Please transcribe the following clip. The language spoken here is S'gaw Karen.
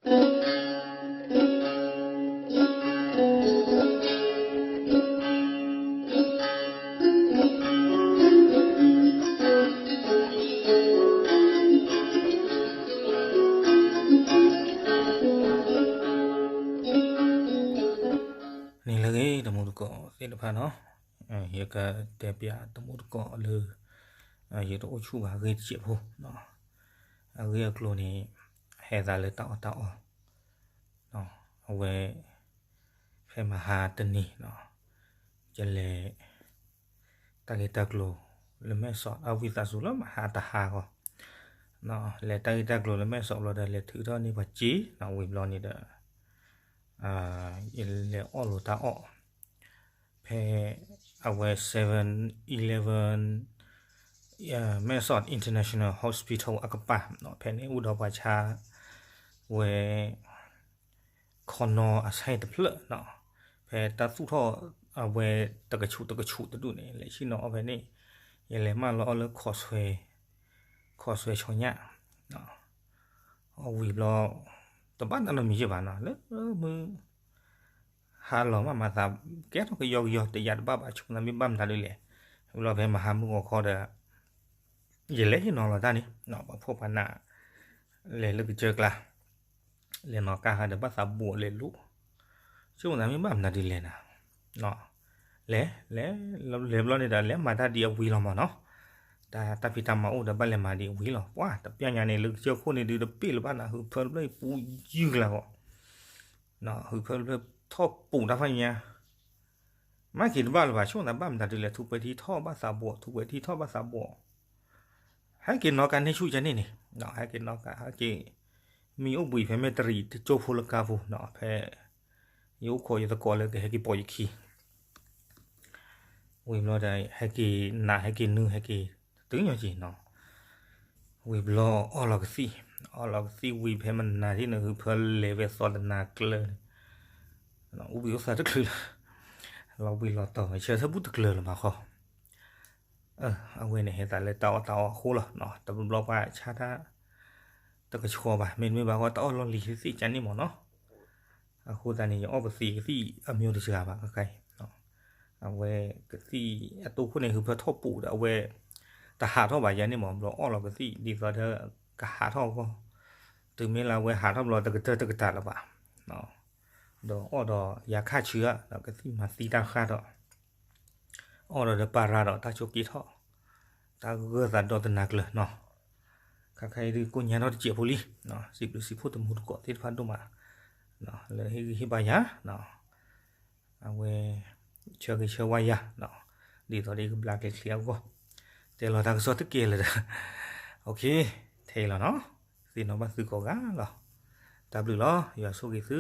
န့ၣ်လၢအဂ့ၢ် တမူတကိးသ့ၣ်တဖၣ်နီၤ, ယကတဲပျးတမူတကိးလၢ ယတအိၣ်ဆူၣ်ဘၣ်အဂ့ၢ်တစဲးဖိ, အဂ့ၢ်အကျိၤန့ၣ် ဟဲသးလၢတၢ်အီၣ်တၢ်အီ, အဝဲ ဖဲမဟါတနံၤ ယလဲၤ တၢ်ဂ့ၢ်တၢ်ကျိၤလၢမဲၢ်ဆီး အဝံသးစူၤလၢမဟါတဟါဂီၤ, လဲၤတၢ်ဂ့ၢ်တၢ်ကျိၤလၢမဲၢ်ဆီးဘျီဒီး လဲၤထုးထီၣ်န့ၢ်ပှၤစ့နီၤ, ဝံၤဘျီန့ၣ်ဒီး ယလဲၤအီၣ်လိာ်တၢ်အီၣ် ဖဲအဝဲ seven eleven မဲၢ်ဆီး International Hospital အကပၤ, ဖဲန့ၣ်အိၣ်ဒီးပှၤဆါ ဝဲ ခီနီအဆၣ်တဖျၢၣ်နီၤ, ဖဲတၢ်သူၣ်ထီၣ်အဝဲတကဆူးတကဆူးတဒူၣ်န့ၣ် လဲၤဆ့ၣ်နီၤအီၣ်ဖဲန့ၣ်, ယလဲၤမၢလီၤအီၣ်လၢ ခီဆွဲဆီညၣ်, အဝံၤဘျီ တဘၣ်တၢ်နီတမံၤယဲၢ်ဘၣ်နီၤ, လၢမုၢ် ဟါလီၤမး မၤသးကဲထီၣ်ကယီကယီ တယာ်တဘၣ်ဘၣ် ဆိကမိၣ်သးမ့ၢ်ဘၣ်မနုၤဒ်လဲၣ်, ဘျီဖဲမဟါမုၢ်ဂီၤခီဒီး ယလဲၤဟ့ၣ်နီၤလီၤတၢ်န့ၣ် ပှၤဖှီၣ်ပှၤနး လဲၤလၢကစၢၢ်ကျါ လဲၤနီၤကါဟါဒီးဘၣ်သးဘိးလဲၤလိာ်, ဆိကမိၣ်သးမ့ၢ်ဘၣ်မနုၤဒ်လဲၣ်နၤ, လဲၤ လဲၤ လဲၤဘျီန့ၣ်ဒီး လဲၤမၤတၢ်ဒ်အဝံၤလီၤမးနီၤ, တၢ် တၢ်ဖံးတၢ်မၤအိၣ်ဒီးဘၣ်လဲၤမၤဒ်အဝံၤလီၤ, ပှၤတပျၢ်ညါန့ၣ် လၢကစၢၢ်ခိၣ်န့ၣ်ဒုးတပ့ၢ်လၢၤဘၣ်နၤ, ဟုးဖၢတဖျၢၣ်ပူၤယုၢ်ကလၤဂီၤ ဟုးဖၢတဖျၢၣ်ထီၣ်ပူၤတၢ်ဖးညါ, မၤက့ၤတဘၣ်လၢၤဘၣ်, ဆိကမိၣ်သးဘၣ်မနုၤဒ်လဲၣ်, ထူးပှဲၤထံထီၣ်ဘၣ်သးဘိး, ထူးပှဲၤထံထီၣ်ဘၣ်သးဘိး, ဟဲက့ၤနီၤကါန့ၢ်ဆူၣ်ကန့ၣ်န့ၣ်, ဟဲက့ၤနီၤကါ ဟဲက့ၤ မ့ၢ်အိၣ်ဘှံးဖဲမဲၢ်တရံးတကၠိဖိလၢကါပူၤနီၤ, ဖဲ ယအိၣ်ခိးယသကိးလၢကဟဲက့ၤပိာ်ယခံ ဝံၤဘျီဒီး ဟဲက့ၤနး ဟဲက့ၤနု ဟဲက့ၤတတုၤညီက့ၤနီၤ, ဝံၤဘျီအီၣ်လီၤကသံၣ်, အီၣ်လီၤကသံၣ်ဝံၤ ဖဲမနၤဒ်န့ၣ် ဟုးဖၢလဲၤဝဲသီတနၤကျၢၤန့ၣ်, အိၣ်ဘှံးအိၣ်သါတချုးလၢၤ, လီၤဘှံးလီၤတီၤ ဆၢထၢၣ်ဘူၣ်တကျၢၤလၢၤဘၣ်ဃီ အဝဲန့ၣ်ဟဲသးလၢတၢ်အီၣ်တၢ်အီအဃိလီၤ, တဘျီဘျီပှၤဆါတၢ် တကဆှီဘၣ်, မ့တမ့ၢ်ဘၣ်ဃီ တၢ်အီၣ်လီၢ်လံၤသ့ၣ်ကန့ၣ်မးနီၤ, အဃိသတးန့ၣ် ယအီၣ်ပသံးကသံၣ်အမံၤတစှၤဘၣ်ခဲအံၤ, အဝဲကသံၣ်အတိၢ်ခိၣ်န့ၣ် ဟုးဖၢထီၣ်ပူၤဒီး အဝဲ တဟးထီၣ်ဘၣ်ယၤန့ၣ်မး, ဘျီအီၣ်လီၤကသံၣ် ဒ်သိးဒီး ကဟးထီၣ်အဂီၢ်, တုၤမ့ၢ်လၢအဝဲဟးထီၣ်ဘျီ တကတၢၢ်တကတၢၢ်လၢၤဘၣ် ဒီးအီၣ်ဒီးယၤခါဆူးဧါ, ဒီးကသံၣ်မၤသံတၢ်ဃၢ်ဒီး အီၣ်ဒီးဒီးပာ်ရၤဒီးတၢ်ဆိးက့ထီၣ်, တၢ်ဂၢၢ်သးဒီတနၤကျၢၤနီၤ, ခဲခါအံၤဒုးကိၣ်ညါထီၣ်တစဲးဖိလံ, စံးဘျုးစံးဖှိၣ်တမူတကိးသ့ၣ်တဖၣ်ဒိၣ်မး, လၢဟ့ၣ်ဂံၢ်ဟ့ၣ်ဘါယၤ အဝဲ ဆၢဂ့ၤဆၢဝါယၤ, ဒ်သိးဒီးယကဘျါကျဲချံအဂီၢ်, တဲလီၤတၢ်ကစီၣ်တကဲလၢၤဒီး, ထဲအံၤလီၤနီၤ, သ့ၣ်နီၣ်ဘၣ်သုကိးဂၤလီၤ, တၢ်ဘျုးလီၤ, ယွၤဆိၣ်ဂ့ၤသု,